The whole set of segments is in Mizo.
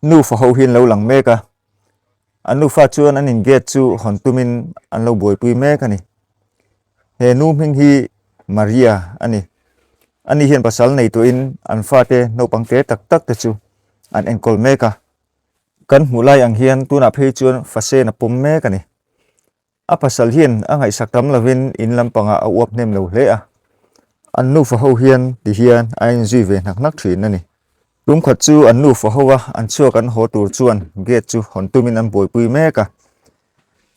Nufa ho hi an lo lang mek a, an nufa chuan an in gate chu hawn tumin an lo buaipui mek a ni. He nu hming hi Maria a ni. Ani hian pasal nei tuahin an fate naupang te tak tak te chu an enkawl mek a. Kan hmuh lai ang hian tunah phei chuan fasen a pawm mek a ni. A pasal hian a ngaihsak tam lovin in lampangah a uap hnem lo hle a, an nufa ho hian ti hian a inzui ve hnak hnak thin a ni. Tumkhat chu an nufa ho a an chhuak an haw tur chuan gate chu hawn tumin an buaipui mek a.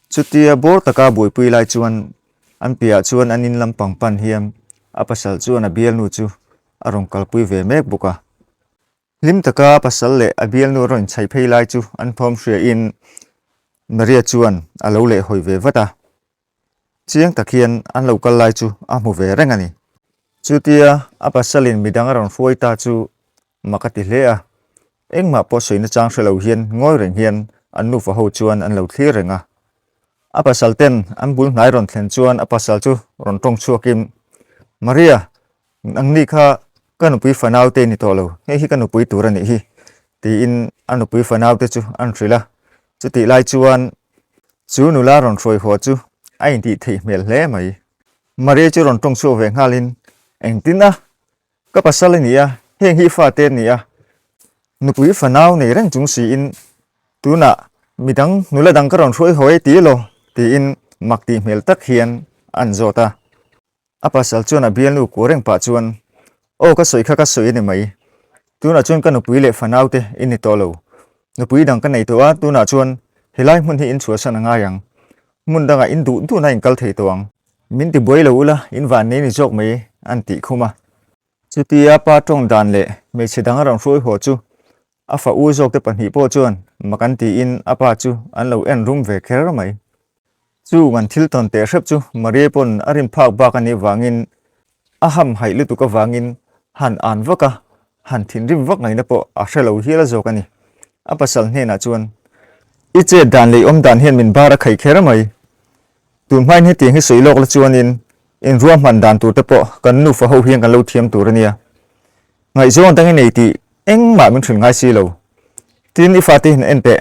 Chutia bawr taka buaipui lai chuan an piahah chuan an in lampang pan hian a pasal chuan a bialnu chu a rawn kalpui ve mek bawk a. Hlim taka pasal leh a bialnu a rawn inchhaih phei lai chu an thawm hriain Maria chuan a lo lehhawi ve vat a. Chiang tak hian an lo kal lai chu a hmu ve reng a ni. Chutia a pasalin midang a rawn hruai ta chu mak a ti hle a, engmah pawh sawi nachang hre lo hian ngawi reng hian an nufa ho chuan an lo thlir reng a. A pasal ten an bul hnai rawn thlen chuan a pasal chu rawn tawng chhuakin, Maria, Nangni kha ka nupui fanau te ni tawh lo, hei hi ka nupui tur a nih hi, tiin a nupui fanau te chu an hrilh a. Chutih lai chuan chu nula rawn hruai haw chu a intih theih hmel hle mai. Maria chu rawn tawng chhuak ve nghalin, Engtin a? Ka pasal a ni a, heng hi i fate a ni a, nupui fanau nei reng chung siin tunah midang nula dang ka rawn hruai haw e ti elaw? tiin mak tih hmel tak hian an zawt a. A pasal chuan a bialnu kuah reng pah chuan, Aw ka sawi kha ka sawi a ni mai. Tunah chuan ka nupui leh fanaute i ni tawh lo. Nupui dang ka nei tawh a, tunah chuan helai hmun hi in chhuahsan a ngai ang. Hmun dangah in duh duhna in kal thei tawh ang. Min ti buai lo ula, in van nei ni zawk mai, an tih khum a. Chutia pa tawng dan leh hmeichhe dang a rawn hruai haw chu a fa u zawkte pahnih pawh chuan mak an tiin a pa chu an lo en rum ve kher mai. Chung an thil tawn teh hrep chu Maria pawn a rin phak bak a nih vangin a ham haih lutuk avangin han an vak a, han thinrim vak ngaihna pawh a hre lo hial zawk a ni. A pasal hnenah chuan, I chet dan leh i awm dan hian min bar a khaih kher mai. Tun hmain hetiang hi sawi lawk la chuanin in ruahman dan tur te pawh kan nufa ho hian kan lo thiam tur a nia. Ngaihzawng dang i nei tih engmah min hrilh ngai si lo. Tin i fate hian en teh,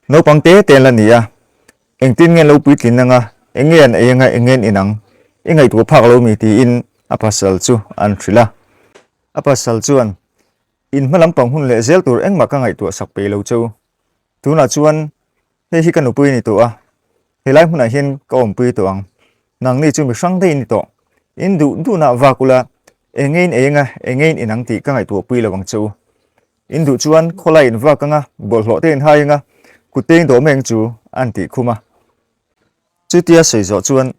naupang te te an la ni a, engtin nge an lo puitlin anga, eng nge an ei anga, eng nge an in ang, i ngaihtuah phak lo mi tiin a pasal chu an hrilh a. A pasal chuan, In hma lampang hun leh zel tur engmah ka ngaihtuah sak peih lo cheu. Tunah chuan hei hi ka nupui a ni tawh a, helai hmunah hian ka awmpui tawh ang. Nangni chu mi hrang daih a ni tawh. In duh duhna vak ula, eng nge in ei anga, eng nge in in ang tih ka ngaihtuahpui lo ang che u. In duh chuan khawlai in vak anga, bawlhhlawh te in hai anga, kut te in dawh mai ang chu, an tih khum a. Chutia sawi zawh chuan,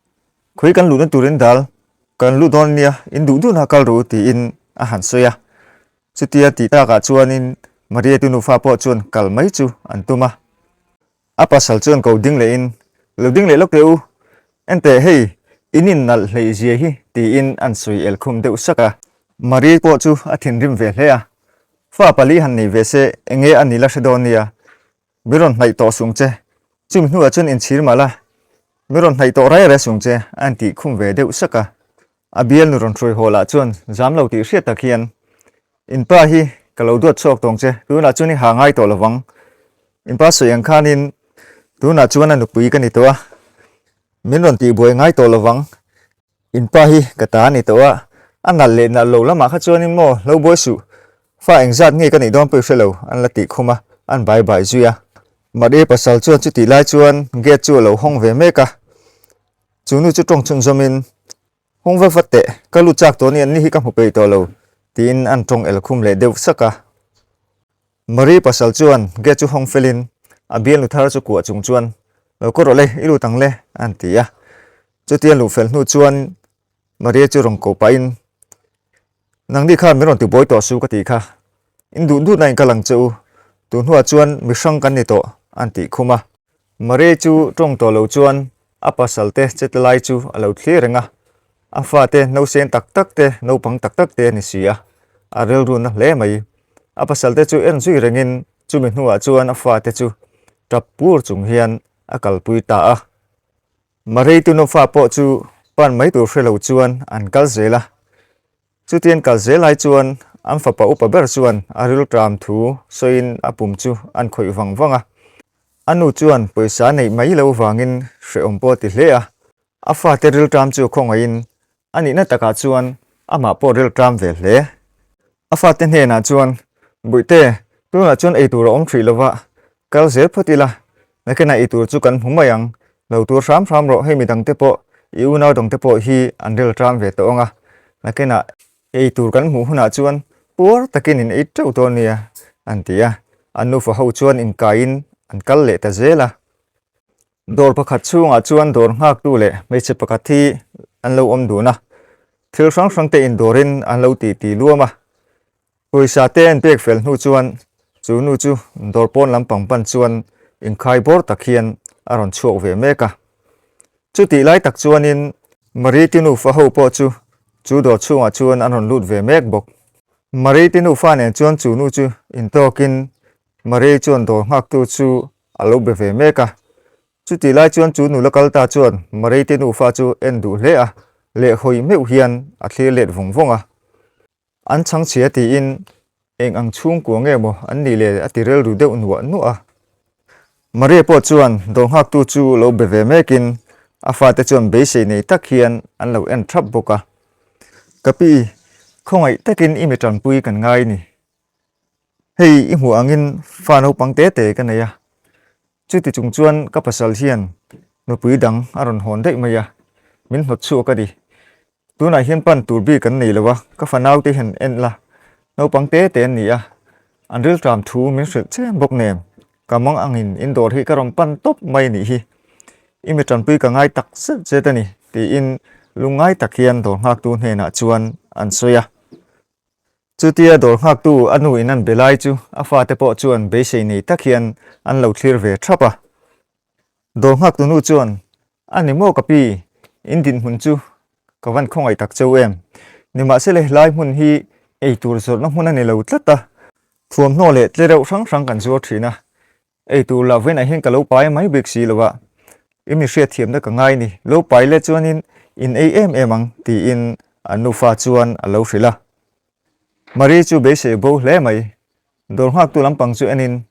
Khawi kan luhna turin dal kan luh dawn nia, in duh duhna kal ru tiin a han sawi a. Chutia tih takah chuanin Maria te nufa pawh chuan kal mai chu an tum a. A pasal chuan ko ding lehin, Lo ding leh lawk teh u, enteh hei, in in nalh hleih zia hi tiin an sawi el khum deuh sak a. Maria pawh chu a thinrim ve hle a, Fa pali han nei ve se enge a ni la hre dawn nia, Mi rawn hnaih tawh sung che, chumi hnuah chuan inchhir mah la, mi rawn hnaih tawh rai rai sung che a intih khum ve deuh sak a. A bialnu rawn hruai haw lah chuan zam lo tih hriat tak hian, In pa hi ka lo duat chhuak tawng che, tunah chuan i ha ngai tawh lovang. In pa sawi ang khanin tunah chuan a nupui ka ni tawh a, min rawn tihbuai ngai tawh lovang. In pa hi ka ta a ni tawh a, a nalh leh nalh lo lamah kha chuanin maw lo buai suh, fa engzat nge ka nih dawn pawh i hre lo, an la tih khum a, an bai bai zui a. Maria pasal chuan chutih lai chuan gate chu a lo hawng ve mek a, chu nu chu tawng chhunzawmin, Hawng va vat teh, ka lut chak tawh a ni, anni hi ka hmu peih tawh lo, tiin an tawng el khum leh deuh sak a. Marie pasal chuan gate chu hawng felin a bialnu thar chu kuah chung chuan, Lo kaw rawh le, i lut ang le, an ti a. Chutia luh fel hnu chuan Maria chu rawn ko pahin, Nangni khan min rawn tibuai tawh su ka tih kha. In duh duhna in kal ang che u. Tun hnuah chuan mi hrang kan ni tawh, an tih khum a. Maria chu tawng tawh lo chuan a pasal te chet lai chu a lo thlir reng a. A fate nauseng tak tak te, naupang tak tak te a ni si a, a rilru na hle mai. A pasal te chu en zui rengin chumi hnuah chuan a fate chu tap pur chung hian a kalpui ta a. Maria nufa pawh chu pan mai tur hre lo chuan an kal zel a. Chutian kal zel lai chuan an fapa upa ber chuan a rilṭam thu sawiin a pum chu an khawih vang vang a. A nu chuan pawisa neih mai lo vangin hrehawm pawh a ti hle a. A fate rilṭam chu khawngaihin a nihna takah chuan amah pawh rilṭam ve hle. A fate hnenah chuan, Buihte, tunah chuan eitur a awm hrih lova, kal zel phawt ila, nakinah eitur chu kan hmu mai ang, lo tur hram hram rawh, hei midangte pawh, i unau dangte pawh hi an rilṭam ve tawh ang a, nakinah eitur kan hmuh hunah chuan puar takin in ei teuh dawn nia, an ti a. An nufa ho chuan inkaiin an kal leh ta zel a. Dawr pakhat chhungah chuan dawr nghaktu leh hmeichhe pakhat hi an lo awm dun a, thil hrang hrang te indawrin an lo ti ti luam a. Pawisa te an pek fel hnu chuan chu nu chu dawr pawn lampang pan chuan inkhai bawr tak hian a rawn chhuak ve mek a. Chutih lai tak chuanin Marie ti nufa ho pawh chu chu dawr chhungah chuan an rawn lut ve mek bawk. Marie ti nufa nen chuan chu nu chu intawkin Marie chuan dawr nghaktu chu a lo be ve mek a. Chutih lai chuan chu nula kal ta chuan Mareite nufa chu en duh hle a, lehhawi meuh hian a thlir let vawng vawng a. An chhangchhia tiin eng ang chhungkua nge maw an nih le a ti rilru deuh nuah nuah a. Maria pawh chuan dawr nghaktu chu lo be ve mekin a fate chuan beisei nei tak hian an lo en thap bawk a. Ka pi, khawngaih takin i mi tanpui kan ngai ni. Hei i hmuh angin fa naupang te te ka nei a, chuti chung chuan ka pasal hian nupui dang a rawn hawn daih mai a, min hnawt chhuak a ni. Tunah hian pan tur bik an nei lo a, ka fa naute hian en la, naupang te te an ni a, an rilṭam thu min hrilh chiam bawk nen, ka mang angin in dawr hi ka rawn pan tawp mai nih hi. I mi ṭanpui ka ngai tak zet zet a ni, tiin lungngai tak hian dawr nghaktu hnenah chuan an sawi a. Chutia dawr nghaktu a nu in an be lai chu a fate pawh chuan beisei nei tak hian an lo thlir ve thap a. Dawr nghaktu nu chuan, A ni maw ka pi, in dinhmun chu ka van khawngaih tak cheu em? Nimahsela helai hmun hi eitur zawrhna hmun a ni lo tlat a, thuamhnaw leh tlereuh hrang hrang kan zuar thin a, Eitur lah vawiinah hian ka lo pai mai bik si lo a, i mi hriatthiamna ka ngai ni, lo pai let chuanin in ei em em ang tiin an nufa chuan a lo hrilh a. Marie chu beisei bo hle mai, dawr nghaktu lampang chu enin,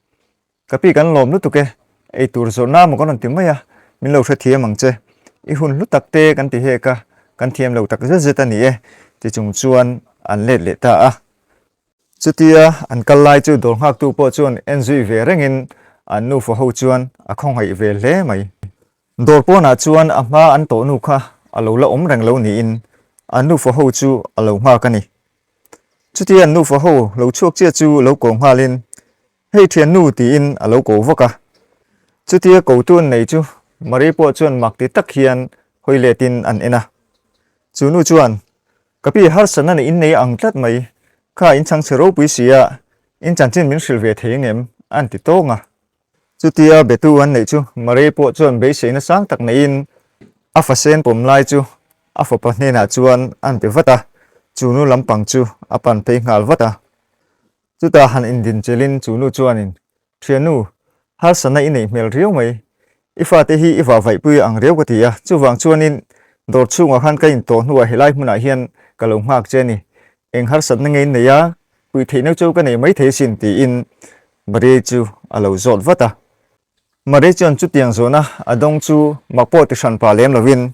Ka pi kan lawm lutuk e, eitur zawrhna maw kan rawn ti mai a, min lo hrethiam ang che, i hun hlu tak te kan ti hek a, kan thiam lo tak zet zet a ni e ti chung chuan an let leh ta a. Chutia an kal lai chu dawr nghaktu pawh chuan en zui ve rengin an nufa ho chuan a khawngaih ve hle mai. Dawr pawnah chuan a hma an tawh nu kha a lo la awm reng lo niin an nufa ho chu a lo nghak a ni. Chutia an nufa ho lo chhuak chiah chu lo ko nghalin, Hei thiannu tiin a lo ko vak a. Chutia kotu an nei chu Marie pawh chuan mak ti tak hian hawi letin an en a. Chu nu chuan Ka pi harsatna nih in nei ang tlat mai, kha in chhang chhe ropui si a, in chanchin min hrilh ve thei ngem? an ti tawng a. Chutia betu an neih chu Marie pawh chuan beiseina sang tak neiin a fasen pawm lai chu a fapa hnenah chuan an pe vat a, chu nu lampang chu a pan phei nghal vat a. Chutah han indin chelin chu nu chuanin, Thiannu, harsatna i neih hmel riau mai. I fate hi i vahvaihpui ang riau ka ti a, chuvang chuanin dawr chhungah khan ka intawh hnuah helai hmunah hian ka lo nghak che a ni. Eng harsatna nge in nei a, puih theihna chu ka nei maithei asin tiin Maria chu a lo zawt vat a. Maria chuan chutiang zawhna a dawng chu mak pawh ti hran pah lem lovin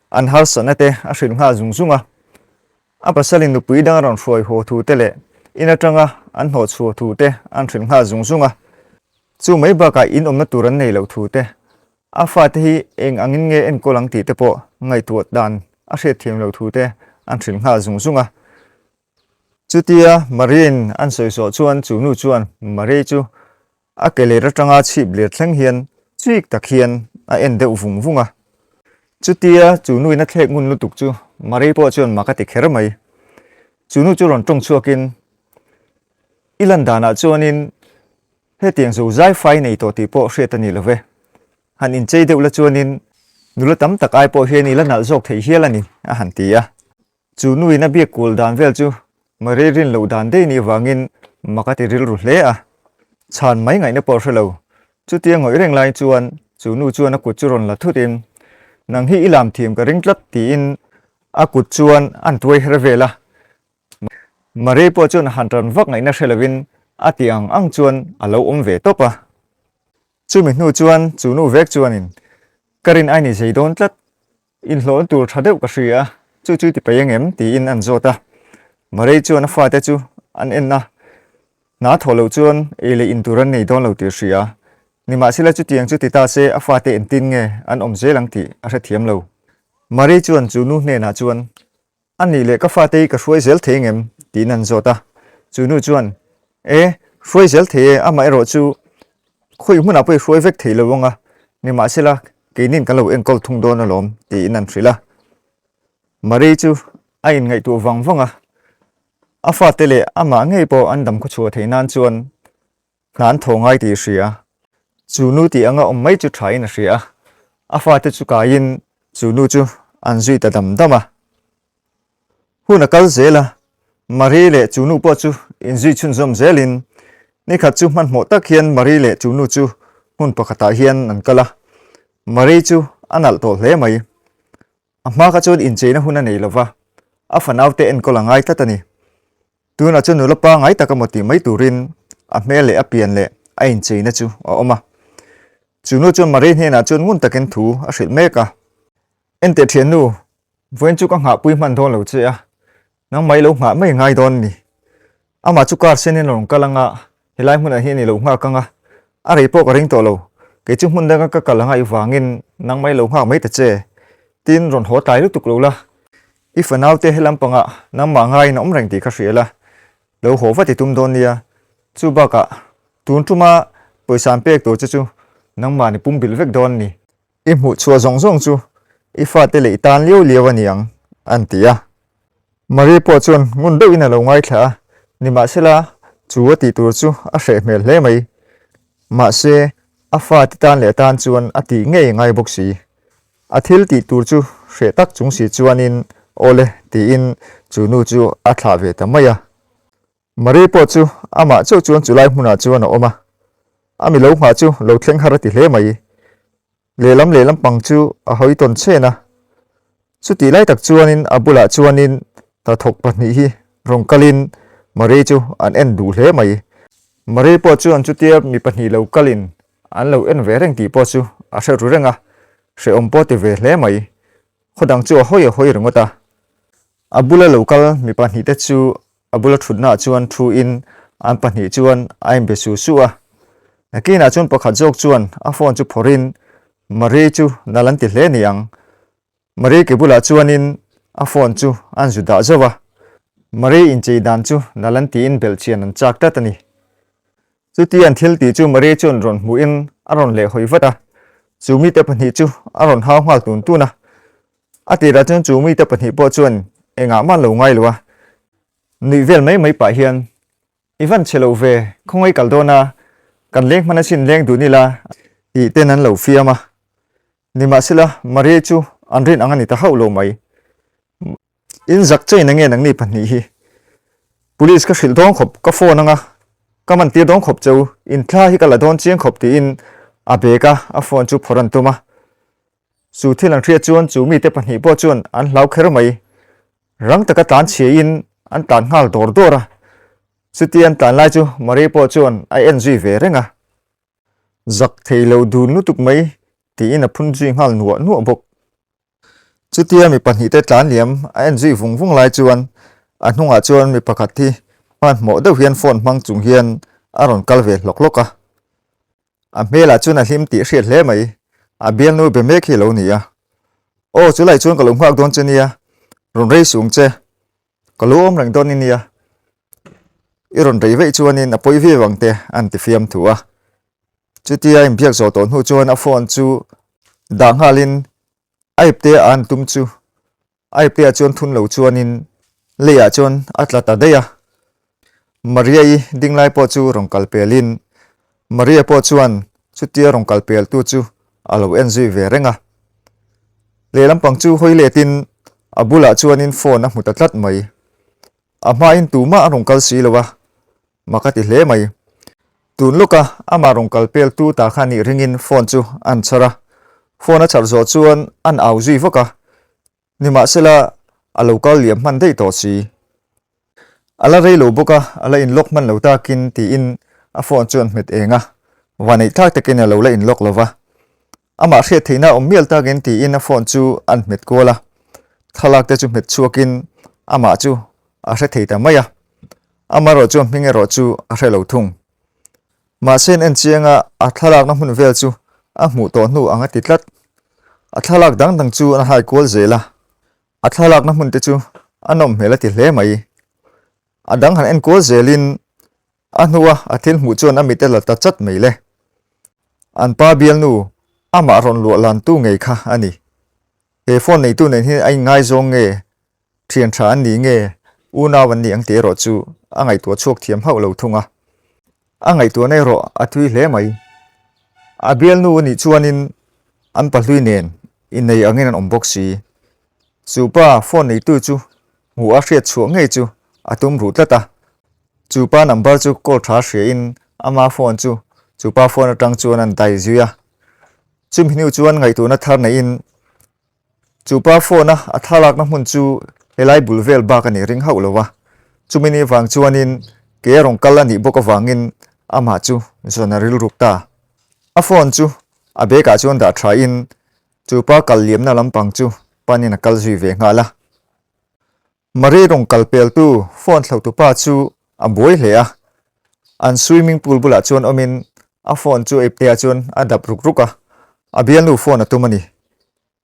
an harsatna te a hrilh nghal zung zung a. A pasalin nupui dang a rawn hruai haw thu te leh in atanga an hnawh chhuah thu te an hrilh nghal zung zung a. Chu mai bakah in awmna tur an nei loh thu te, a fate hi eng angin nge enkawl ang tih te pawh ngaihtuah dan a hriatthiam loh thu te an hrilh nghal zung zung a. Chutia Marie-in an sawi zawh chuan chu nu chuan Marie chu A ke ler atanga chhip ler thleng hian chik tak hian a en deuh vung vung a. Chutia chu nuin a thlek ngun lutuk chu Marie pawh chuan mak a ti kher mai. Chu nu chu rawn tawng chhuakin, I lan danah chuanin hetiang zo zai fai nei tawh tih pawh hriat a ni lo ve. Han inchei deuh la chuanin nula tam tak ai pawh hian i la nalh zawk thei hial a ni, a han ti a. Chu nuin a biak kual dan vel chu Marie rin loh dan daih nih vangin mak a ti rilru hle a. Chhan mai ngaihna pawh hre lo. Chutia ngawih reng lai chuan chu nu chuan a kut chu rawn la thut in, Nang hi i lam thiam ka ring tlat tiin a kut chuan an tuai her vel a. Marie pawh chuan han ran vak ngaihna hre lovin a tih ang ang chuan a lo awm ve tawp a. Chumi hnu chuan chu nu vek chuanin ka rin aini zei dawn tlat, inhlawhna tur tha deuh ka hria a, chu chu ti peih angem tiin an zawt a. Marie chuan a fate chu an en a, hna thawh loh chuan ei leh in tur an nei dawn lo tih a hria. Nimahsela chutiang chu ti ta se a fate entin nge an awm zel ang tih a hrethiam lo. Marie chuan chu nu hnenah chuan A nih leh ka fate hi ka hruai zel thei ngem? tiin an zawt a. Chu nu chuan, E, hruai zel thei e, amah erawh chu khawi hmunah pawh i hruai vek thei lo ang a, nimahsela keinin kan lo enkawl thung dawn alawm, tiin an hrilh a. Marie chu a inngaihtuah vang vang a, a fate leh amah ngei pawh an dam khawchhuah theih nan chuan Hna an thaw ngai tih a hria. Chu nu tih anga awm mai chu thain a hria a, a fate chu kaiin chu nu chu an zui ta dam dam a. Hun a kal zel a, Marie leh chu nu pawh chu inzui chhunzawm zelin nikhat chu hmanhmawh tak hian Marie leh chu nu chu hmun pakhatah hian an kal a. Marie chu a nalh tawh hle mai. A hma kha chuan incheina hun a nei lova, a fanaute enkawl a ngai tlat a ni. Tunah chuan nula pangngai tak emaw tih mai turin a hmel leh a pian leh a incheina chu a awm a. Chu nu chuan Marie hnenah chuan ngun takin thu a hrilh mek a. Enteh thiannu, vawiin chu ka nghahpui hman dawn lo che a, nangmah i lo nghah mai ngai dawn ni. Amah chu car senin a rawn kal anga, helai hmunah hian i lo nghak anga, a rei pawh ka ring tawh lo, kei chu hmun danga ka kal anga i vangin nangmah i lo nghak mai ta che, tin rawn haw tlai lutuk lo la, I fanaute he lampangah nangmah ngaiin a awm reng tih kha hria la, lo haw vat i tum dawn nia. Chu bakah tun tuma pawisa an pek tur che chu nangmah ni pumbilh vek dawn ni. I hmuh chhuah zawng zawng chu i fate leh i tan liau liau a ni ang, an ti a. Marie pawh chuan ngun deuhin a lo ngaithla a, nimahsela chu a tih tur chu a hreh hmel hle mai. Mahse, a fate tan leh atan chuan a tih ngei ngai bawk si. A thil tih tur chu hreh tak chung si chuanin aw le tiin chu nu chu a thlah ve ta mai a. Marie pawh chu amah chauh chuan chulai hmunah chuan a awm a. A mi lo nghah chu lo thleng har a ti hle mai. Lehlam lehlam pang chu a hawi tawn chhen a. Chutih lai tak chuanin a bulah chuanin hnathawk pahnih hi rawn kalin Marie chu an en duh hle mai. Marie pawh chuan chutia mi pahnih lo kalin An lo en ve reng tih pawh chu a hre ru reng a, hrehawm pawh ti ve hle mai. Khaw dang chu a hawi a hawi ringawt a. A bula lo kal mi pahnihte chu a bula thutnaah chuan thu in an pahnih chuan a inbe su su a. Nakinah chuan pakhat zawk chuan a phone chu phawrhin Marie chu nal an ti hle ni ang. Marie ke bulah chuanin a phone chu an zu dah zauh a. Marie inchei dan chu nal an tiin belhchian an chak tlat a ni. Chuti an thil tih chu Marie chuan rawn hmuhin a rawn leh hawi vat a, chu mite pahnih chu a rawn hau nghal tun tun a. A tirah chuan chu mite pahnih pawh chuan engah mah an lo ngai lo a, nuih vel mai mai pah hian, I van chhe lo ve, khawngaih kal dawn a, kan leng hman asin leng dun ila, tih ten an lo fiam a. Nimahsela, Marie chu an rin ang a ni ta hauh lo mai. In zak chain ange nangni pahnih hi. Police ka hrilh dawn khawp, ka phone anga ka man tir dawn khawp cheu, in thla hi ka la dawn chiang khawp tiin a bag a a phone chu phawrh an tum a. Chu thil an hriat chuan chu mite pahnih pawh chuan an hlau kher mai. Rang taka tlan chhiain an tlan nghal dawr dawr a. Chuti an tlan lai chu Marie pawh chuan a en zui ve reng a. Zak thei lo dun lutuk mai tiin a phun zui nghal nuah nuah bawk. Chutia mi pahnihte tlan liam a en zui vung vung lai chuan a hnungah chuan mi pakhat hi hmanhmawh deuh hian phone hmang chung hian a rawn kal ve hlawk hlawk a. A hmelah chuan a hlim tih hriat hle mai, a bialnu be mek hi a lo ni a. Aw chulai chuan ka lo nghak dawn che nia, rawn rei sung che. Ka lo awm reng dawn i nia, i rawn rei veih chuanin a pawi viau ang te an ti fiam thu a. Chutia inbiak zawh tawh hnu chuan a phone chu dah nghalin a ipte a an tum chu a ipte ah chuan thun lo chuanin leiah chuan a tla ta daih a. Maria-i ding lai pawh chu rawn kal pelin Maria pawh chuan chutia rawn kal peltu chu a lo en zui ve reng a. Lehlam pang chu hawi letin a bulah chuanin phone a hmu ta tlat mai. A hmain tumah a rawn kal si lo a, mak a ti hle mai. Tun lawka amah rawn kal pel tu ta kha nih ringin phone chu an chhar a. Phone a chhar zawh chuan an au zui vak a, nimahsela a lo kal liam hman daih tawh si. A la rei lo bawk a, a la inlock hman lo takin tiin a phone chu an hmet eng a, vaneih thlak takin a lo la inlock lo va. Amah hriat theihna awm mial takin tiin a phone chu an hmet kual a, thlalak te chu hmet chhuakin amah chu a hre thei ta mai a. Amaherawh chu a hming erawh chu a hre lo thung. Mahse an en chiang a, a thlalakna hmun vel chu a hmuh tawh hnu ang a ti tlat. A thlalak dang dang chu an hai kual zel a, a thlalakna hmun te chu a nawm hmel a ti hle mai. A dang han en kual zelin a hnua a thil hmuh chuan a mit a la ta chat mai le. An pa bialnu amah rawn luah lantu ngei kha a ni. He phone neitu nen hian a inngaizawng nge, thian tha an ni nge, unau an ni ang tih erawh chu a ngaihtuah chhuak thiam hauh lo thung a. A ngaihtuahna erawh a thui hle mai. A bialnu a nih chuanin an pahlui nen innei angin an awm bawk si. Chu pa phone neitu chu hmuh a hriat chhuah ngei chu a tum ruh tlat a. Chu pa number chu call tha hriain ama phone chu chu pa phone atang chuan an dai zui a. Chumi hnu chuan ngaihtuahna thar neiin chu pa phone a a thlalakna hmun chu helai bul vel bak a nih ring hauh lo va. Chumi ni vang chuanin ke a rawn kal a nih bawk avangin amah chu zawn a rilruk ta. A phone chu a bag ah chuan dah thain chu pa kal liamna lampang chu panin a kal zui ve nghal a. Marie rawn kal peltu phone thlauhtu pa chu a buai hle a, an swimming pool bulah chuan awmin a phone chu ipte ah chuan a dap ruk ruk a, a bialnu phone a tum a ni.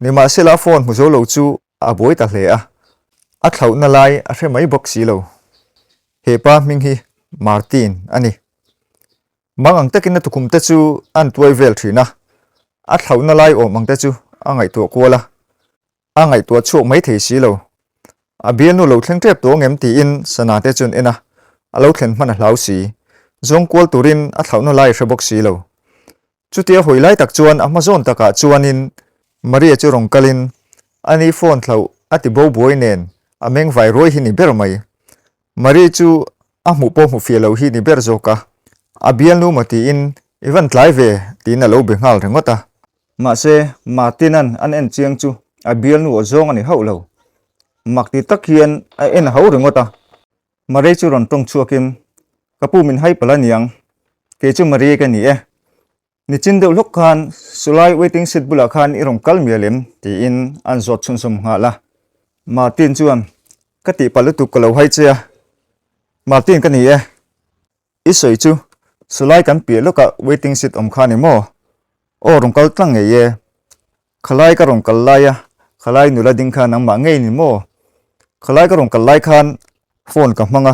Nimahsela a phone hmu zo lo chu a buai ta hle a, a thlauhna lai a hre mai bawk si lo. He pa hming hi Martin a ni. Mang ang takin a tukhum te chu a an tuai vel thin a, a thlauhna lai awm ang te chu a ngaihtuah kual a. A ngaihtuah chhuak mai thei si lo. A bialnu lo thleng tep tawh ngem tiin Sana te chuan en a, a lo thlen hman a hlau si. Zawng kual turin a thlauhna lai a hre bawk si lo. Chutia hawi lai tak chuan a hma zawn takah chuanin Maria chu rawn kalin ani phone thlauh a ti bo buai nen a meng vai ruai hi ni ber mai. Maria chu a hmuh pawh hmu fiah lo hi ni ber zawk a, a bialnu maw tiin i van tlai ve tiin a lo be nghal ringawt a. Mahse, Martin-a'n an en chiang chu a bialnu aw zawng a ni hauh lo. Mak ti tak hian a en ho ringawt a. Marie chu rawn tawng chhuakin, Ka pu min hai palh a niang, kei chu Marie ka ni e. Nichin deuh hlawk khan Sulai waiting seat bulah khan i rawn kal mial em? tiin an zawt chhunzawm nghal a. Martin chuan, Ka tihpalh lutuk ka lo hai che a. Martin ka ni e. I sawi chu Sulai kan piah lawkah waiting seat awm kha ni maw? Aw rawn kal tlang ngei e. Khalai ka rawn kal lai a, khalai nula ding kha nangmah ngei ni maw? Khalai ka rawn kal lai khan phone ka hmang a,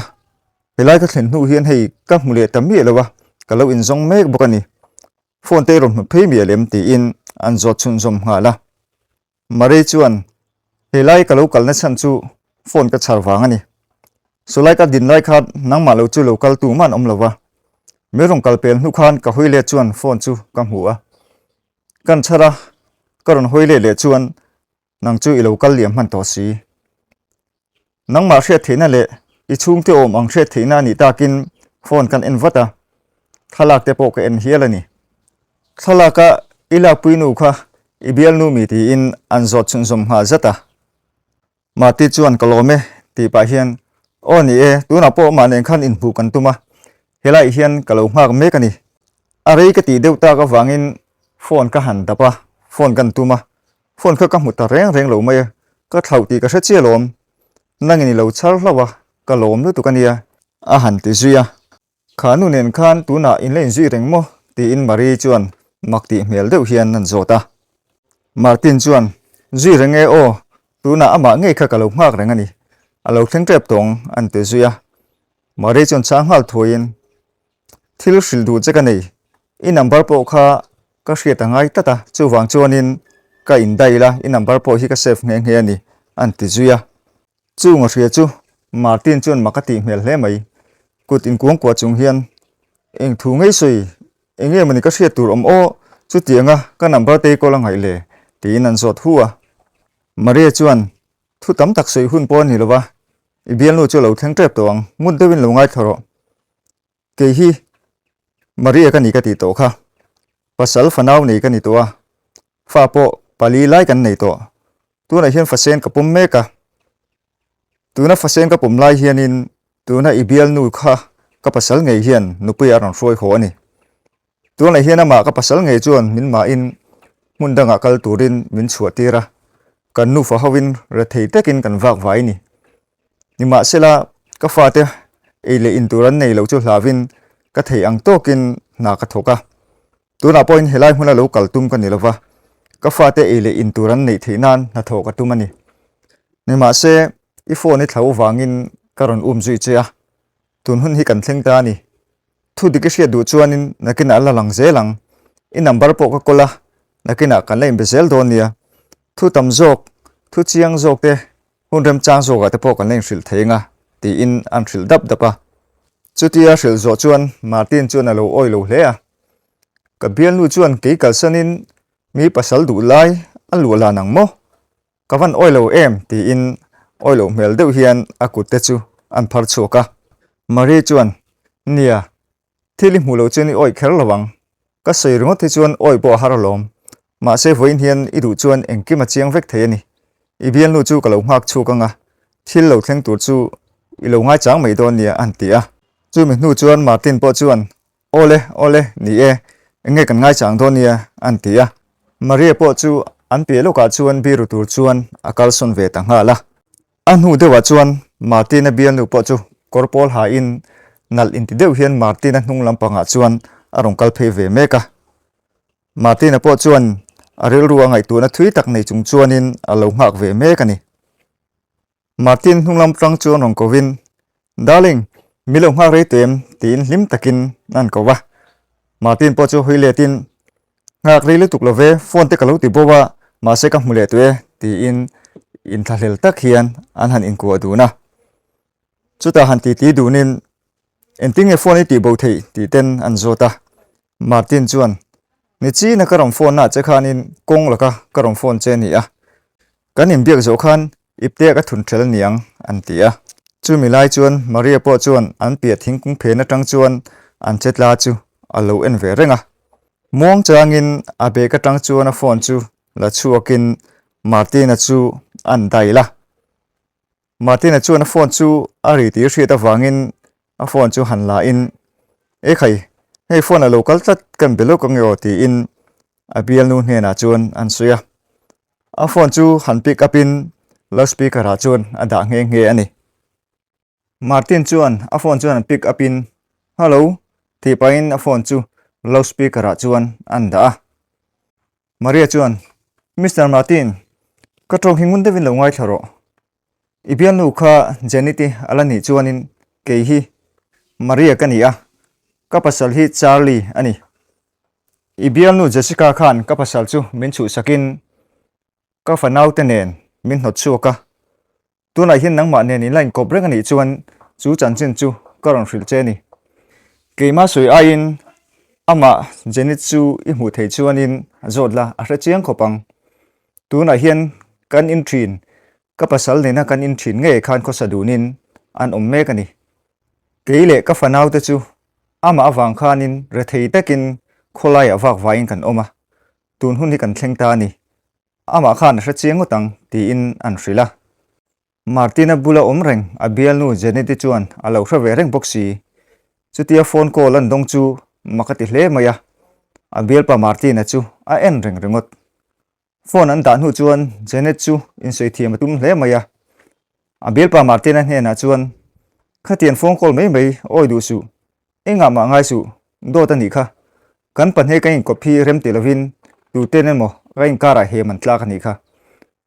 helai ka thlen hnu hian hei ka hmu leh ta miah lo a, ka lo inzawng mek bawk a ni. Phone te i rawn hmu phei miah lem tiin an zawt chhunzawm nghal a. Marie chuan, He lai ka lo kalna chhan chu phone ka chhar vang a ni. Sawlai ka din lai khan nangmah lo chu lo kal tu man awm lo va. Min rawn kal pel hnu khan ka hawi let chuan phone chu ka hmu a. Kan chhar a, ka rawn hawi let leh chuan nang chu i lo kal liam hman tawh si. Nangmah hriat theihna leh i chhungte awm ang hriat theihna a nih takin phone kan en vat a, thlalak te pawh ka en hial a ni. Thlalaka i lakpui nu kha i bialnu mi tiin an zawt chhunzawm nghal zat a. Mati chuan ka lawm e tih pah hian, Aw ni e, tunah pawh amah nen khan inhmuh kan tum a, helaiah hian ka lo nghak mek a ni. A rei ka tih deuh tak avangin phone ka han dap a, phone kan tum a, Phone kha ka hmu ta reng reng lo mai a, ka thlauh tih ka hre chiah lawm. Nangin i lo chhar hlauh a, ka lawm lutuk a nia. A han ti zui a. Kha nu nen khan tunah in la inzui reng maw? tiin Marie chuan mak tih hmel deuh hian an zawt a. Martin chuan, Zui reng e aw, tunah amah ngei kha ka lo nghak reng a ni. A lo thleng tep tawng, an ti zui a. Marie chuan chhang nghal thuaiin, Thil hrilh duh che ka nei, i number pawh kha ka hriat a ngai tlat a, chuvang chuanin ka indail a, i number pawh hi ka save nghe nghe a ni, an ti zui a. Chung a hria chu Martin chuan mak a tih hmel hle mai, kut inkuangkuah chung hian, Eng thu ngei sawi, eng nge mawni ka hriat tur awm aw, chutianga ka number te i call a ngaih le? tiin an zawt hu a. Maria chuan, Thu tam tak sawi hun pawh a ni lo va, i bialnu chu a lo thleng tep tawh ang, ngut deuhin lo ngaithla rawh. Kei hi Maria ka ni ka tih tawh kha. Pasal fanau nei ka ni tawh a, fa pawh pali lai kan nei tawh. Tunah hian fasen ka pawm mek a. Tuna fasen ka pawm lai hianin. Tuna i bialnu kha ka pasal ngei hian nupui a rawn hruai haw a ni. Tunah hian amah ka pasal ngei chuan min mahin hmun dangah kal turin min chhuah tir a, kan nufa hovin rethei takin kan vak vai ni. Nimahsela, ka fate ei leh in tur an nei lo chu hlauhin ka thei ang tawkin hna ka thawk a. Tunah pawhin helai hmuna lo kal tum ka ni lova, ka fate ei leh in tur an neih theih nan hnathawh ka tum a ni. Nimahse, i phone i thlau vangin ka rawn um zui che a, tun hun hi kan thleng ta a ni. Thu dik i hriat duh chuanin nakinah a la lang zel ang. I number pawh ka kawl a, nakinah kan la inbe zel dawn nia. Thu tam zawk, thu chiang zawk te hun remchang zawkah te pawh kan la inhrilh thei anga tiin an hrilh dap dap a. Chutia hrilh zawh chuan Martin chuan a lo awi lo hle a. Ka bialnu chuan kei kalsanin mi pasal duh lai a luah lan ang maw? Ka van awi lo em? tiin awi loh hmel deuh hian a kut te chu an phar chhuak a. Marie chuan, Nia, Thil i hmuh loh chuan i awih kher lo ang. Ka sawi ringawt hi chuan awih pawh a har alawm. Mahse vawiin hian i duh chuan engkim a chiang vek thei a ni. I bialnu chu ka lo nghak chhuak ang a, thil lo thleng tur chu i lo ngaichang mai dawn nia a han ti a. Chumi hnu chuan Martin pawh chuan, Awle, awle, ni e, eng nge kan ngaichang dawn nia a han ti a. Maria pawh chu an piah lawkah chuan biru tur chuan a kalsawn ve ta nghal a. A hnu deuhah chuan Martina bialnu pawh chu kawr pawl hain nalh inti deuh hian Martina hnung lampangah chuan a rawn kal phei ve mek a. Martina pawh chuan a rilru a ngaihtuahna thui tak nei chung chuanin a lo nghak ve mek a ni. Martin hnung lam tang chuan rawn kovin, Darling, mi lo nghak rei teh em? tiin hlim takin a han ko va. Martin pawh chu hawi letin, Nghak rei lutuk lo ve, phone te ka lo ti bo a, mahse ka hmu leh tawh e, tiin inthlahlel tak hian an han inkuah dun a. Chutah han titi dunin, Engtin nge phone i tih bo theih? tih ten an zawt a. Martin chuan, Nichina ka rawn phone na che khanin kawng laka ka rawn phone che a ni a. Kan inbiak zawh khan ipte ka thun ṭhel niang, an ti a. Chumi lai chuan Maria pawh chuan an piah thingkung phen aṭang chuan an che tla chu a lo en ve reng a. Muang changin a bag aṭang chuan a phone chu la chhuakin Martina chu an dail a. Martina chuan a phone chu a ri tih hriat avangin a phone chu han la in, Ekhai, hei phone a lo kal tlat kan be lawk ange aw tiin a bialnu hnenah chuan an sawi a. A phone chu han pick up in loudspeaker ah chuan a dah nghe nghe a ni. Martin chuan a phone chuan han pick up in, Hello tih pahin a phone chu loudspeaker ah chuan an dah a. Maria chuan, Mister Martin, ka tawng hi ngun deuhin lo ngaithla rawh. I bialnu kha Janet-i a la nih chuanin kei hi Maria ka ni a, ka pasal hi Charlie a ni. I bialnu Jessica khan ka pasal chu min chhuhsakin ka fanaute nen min hnawt chhuak a. Tunah hian nangmah nen in la inkawp reng a nih chuan chu chanchin chu ka rawn hrilh che a ni. Keimah sawi aiin amah Janet chu i hmuh theih chuanin zawt la a hre chiang khawp ang. Tunah hian kan in thin, ka pasal nena kan in thin ngei khan khawsa dunin an awm mek a ni. Kei leh ka fanaute chu amah avang khanin rethei takin khawlaiah vak vaiin kan awm a, tun hun hi kan thleng ta a ni. Amah khan a hre chiang ngawt ang, tiin an hrilh a. Martina bula awm reng a bialnu Janet-i chuan a lo hre ve reng bawk si. Chutia phone call an dawng chu mak a ti hle mai a, a bialpa Martina chu a en reng ringawt. Phone an dah hnu chuan Janet chu insawi thiam a tum hle mai a. A bialpa Martina hnenah chuan, Khatian phone call mai mai awi duh suh, Engah mah ngai suh, dawt a nih kha. Kan pahnih kan inkawp hi rem ti lovin tuten emaw ka inkarah hem an tlak a nih kha.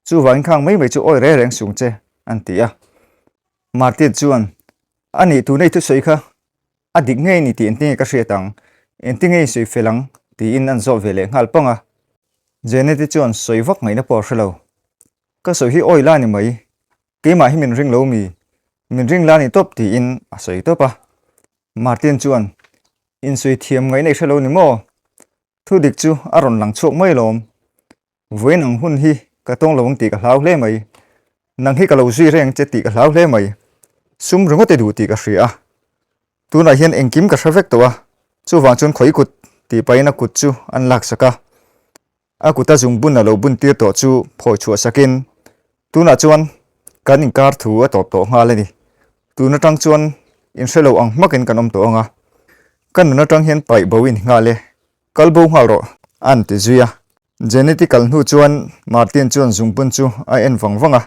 Chuvangin khang mai mai chu awi reng reng sung che, an ti a. Martin chuan, A nih tuna i thusawi kha a dik ngei ni tih engtinge ka hriat ang, engtinge i sawi fel ang? tiin an zawh ve leh nghal pang a. Janet-i chuan sawi vak ngaihna pawh a hre lo. Ka sawi hi awi la ni mai, Keimah hi min ring lo mi? Min ring la ni tawp tiin a sawi tawp a. Martin chuan, Insawi thiam ngaih nei hre lo ni maw? Thu dik chu a rawn lang chhuak mai lawm. Vawiin ang hun hi ka tawng lo ang tih ka hlau hle mai. Nang hi ka lo zui reng che tih ka hlau hle mai. Sum ringawt i duh tih ka hria a. Tunah hian engkim ka hre vek tawh a, chuvang chuan khawi kut tih pahin a kut chu an laksak a. A kuta zungbun a lo bun tir tawh chu phawi chhuah sakin, Tunah chuan kan inkar thu a tawp tawh nghal a ni. Tun atang chuan. Inhre lo ang hmakin kan awm tawh ang a. Ka nun atang hian paih bo in nghal e. Kal bo nghal rawh, an ti zui a. Janet-i kal hnu chuan Martin chuan zungbun chu a en vang vang a.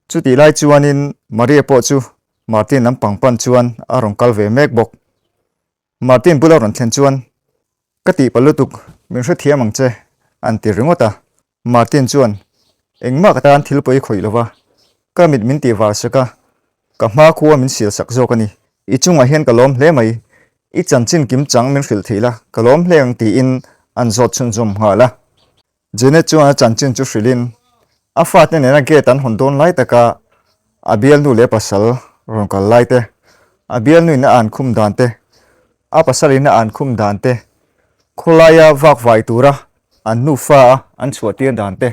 Chutih lai chuanin Maria pawh chu Martin lampang pan chuan a rawn kal ve mek bawk. Martin bula rawn thlen chuan, Ka tihpalh lutuk, min hrethiam ang che, an ti ringawt a. Martin chuan, Engmah ka tan thil pawi khawih lova, ka mit min tih var sak a, ka hma khua min sial sak zawk a ni. I chungah hian ka lawm hle mai, i chanchin kim chang min hrilh theih la, ka lawm hle ang tiin an zawt chhunzawm nghal a. Janet chuan a chanchin chu hrilhin, a fate nena gate an hawn dawn lai taka a bialnu leh pasal rawn kal lai te, a bialnuin a an khum dan te, a pasalin a an khum dan te, khawlaia vak vai tura an nufa a an chhuah tir dan te,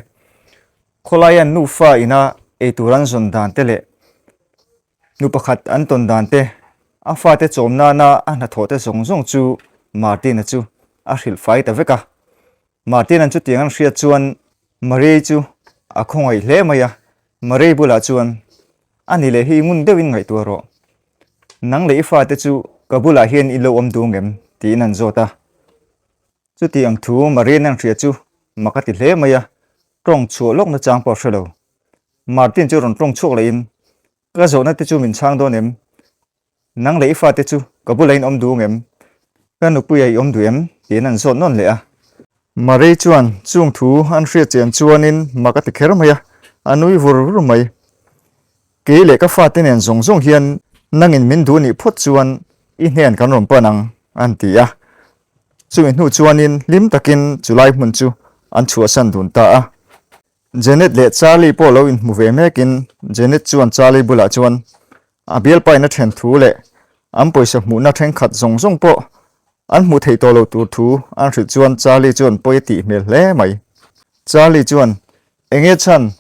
khawlaia an nufa ina eitur an zawn dan te leh nu pakhat an tawn dan te, a fate chawm nana a hnathawh te zawng zawng chu Martin-a chu a hrilh fai ta vek a. Martin-a'n chutiang an hriat chuan Marie chu a khawngaih hle mai a, Marie bulah chuan, A ni leh hi ngun deuhin ngaihtuah rawh. Nang leh i fate chu ka bulah hian i lo awm duh ngem? tiin an zawt a. Chuti ang thu Marie-a'n an hria chu mak a ti hle mai a, tawng chhuah lawk nachang pawh a hre lo. Martin chu rawn tawng chhuak lehin, Ka zawhna te chu min chhang dawn em? Nang leh i fate chu ka bulah in awm duh ngem? Ka nupuia i awm duh em? tiin an zawt nawn leh a. Marie chuan chung thu an hriat chian chuanin mak a ti kher mai a, a nui vur vur mai. Kei leh ka fate nen zawng zawng hian nangin min duh nih phawt chuan i hnen kan rawn pan ang, an ti a. Chumi hnu chuanin hlim takin chulai hmun chu an chhuahsan dun ta a. Janet leh Charlie pawh lo inhmu ve mekin Janet chuan Charlie bulah chuan a bialpaina then thu leh an pawisa hmuhna thenkhat zawng zawng pawh an hmuh theih tawh loh tur thu an hrilh chuan Charlie chuan pawi a tih hmel hle mai. Charlie chuan, Enge chhan?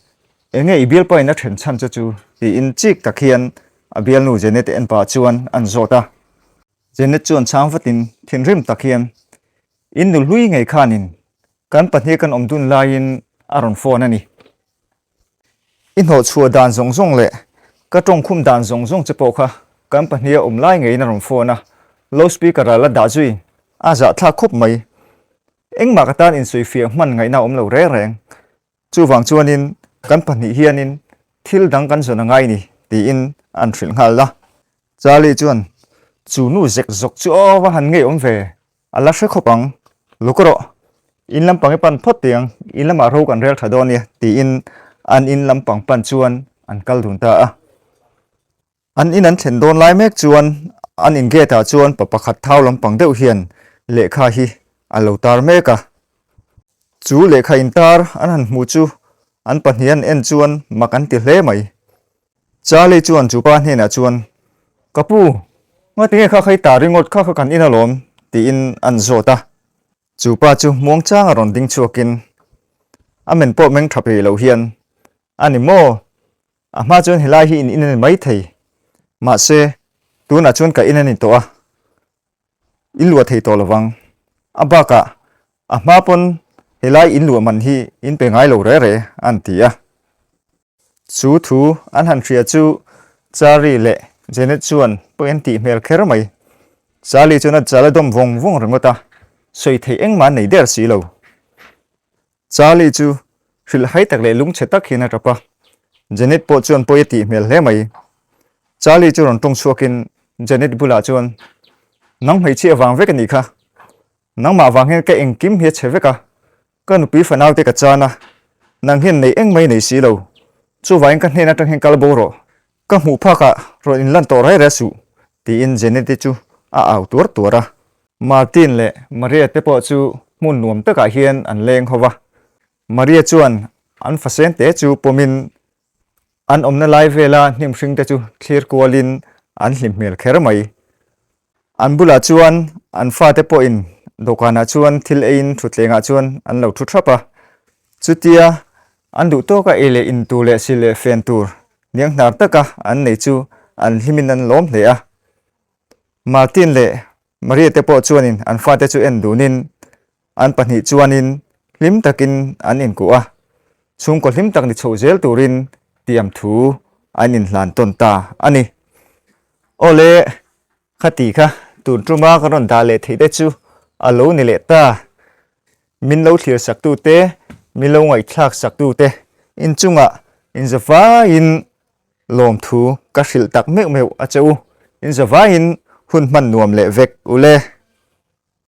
Enge i bialpaina then chhan che chu? tiin chik tak hian a bialnu Janet en pah chuan an zawt a. Janet chuan chhang vatin thinrim tak hian, In nu hlui ngei khanin Kan pahnih kan awm dun laiin a rawn phone a ni. I hnawhchhuah dan zawng zawng leh ka tawngkhum dan zawng zawng che pawh kha kan pahnih a awm lai ngeiin a rawn phone a, loud speaker ah la dah zui a zahthlak khawp mai. Engmah ka tan insawifiah hman ngaihna a awm lo reng reng. Chuvang chuanin kan pahnih hianin thil dang kan zawn a ngai ni tiin an hrilh nghal a. Charlie chuan, Chu nu zek zawk chu aw va han ngei awm ve, a la hre khawp ang. Luk rawh, in lampang i pan phawt tiang, in lamah ro kan rel tha dawn nia tiin an in lampang pan chuan an kal dun ta a. An in an thlen dawn lai mek chuan an in gate ah chuan pa pakhat thau lampang deuh hian lehkha hi a lo tar mek a. Chu lehkha intar an han hmuh chu an pahnih an en chuan mak an ti hle mai. Charlie chuan chu pa hnenah chuan, Ka pu, ngatinge kha kha i ta ringawt kha kha kan in alawm, tiin an zawt a. Chu pa chu muangchanga rawn ding chhuakin a men pawh meng tha peih loh hian, A ni maw? A hma chuan helai hi in in a ni maithei. Mahse, tunah chuan ka in a ni tawh a. In luah thei tawh lovang. A bakah, a hma pawn helai in luah man hi in pe ngai lo re re, an ti a. Chu thu an han hria chu Charlie leh Janet chuan pawi an tih hmel kher mai. Charlie chuan a chal a dawm vawng vawng ringawt a, sawi theih engmah an nei der si lo. Charlie chu hrilhhai tak leh lungchhe tak hian a tap a, Janet pawh chuan pawi a tih hmel hle mai. Charlie chu rawn tawng chhuakin Janet bulah chuan, Nang hmeichhia avang vek a nih kha. Nangmah vang hian ka engkim hi a chhe vek a, Ka nupui fanau te ka chan a, nang hian nei eng mai nei si lo. Chuvangin ka hnen atang hian kal bo rawh. Ka hmuh phakah rawn inlan tawh rai rai suh, tiin Jeneti chu a au tuar tuar a. Martin leh Maria te pawh chu hmun nuam takah hian an leng ho va. Maria chuan an fasên te chu pawmin an awmna lai vela hnim hring te chu thlir kualin an hlim hmel kher mai. An bulah chuan an fate pawhin dawhkanah chuan thil eiin thutlengah chuan an lo thu thap a. Chutia an duh tawka ei leh in tur leh sil leh fen tur niang hnar taka an nei chu an hlimin an lawm hle a. Martin leh Maria te pawh chuanin an fate chu en dunin An pahnih chuanin hlim takin an inkuh a, chhungkaw hlim tak ni chhoh zel turin tiam thu an inhlan tawn ta a ni. Awle! Khati kha tun tuma ka rawn dah leh theih te chu a lo ni leh ta. Min lo thlir sak tu te, min lo ngaihthlak sak tu te inchungah inzavaiin lawmthu ka hrilh tak meuh meuh a che u. Inzavaiin hun hman nuam leh vek u le.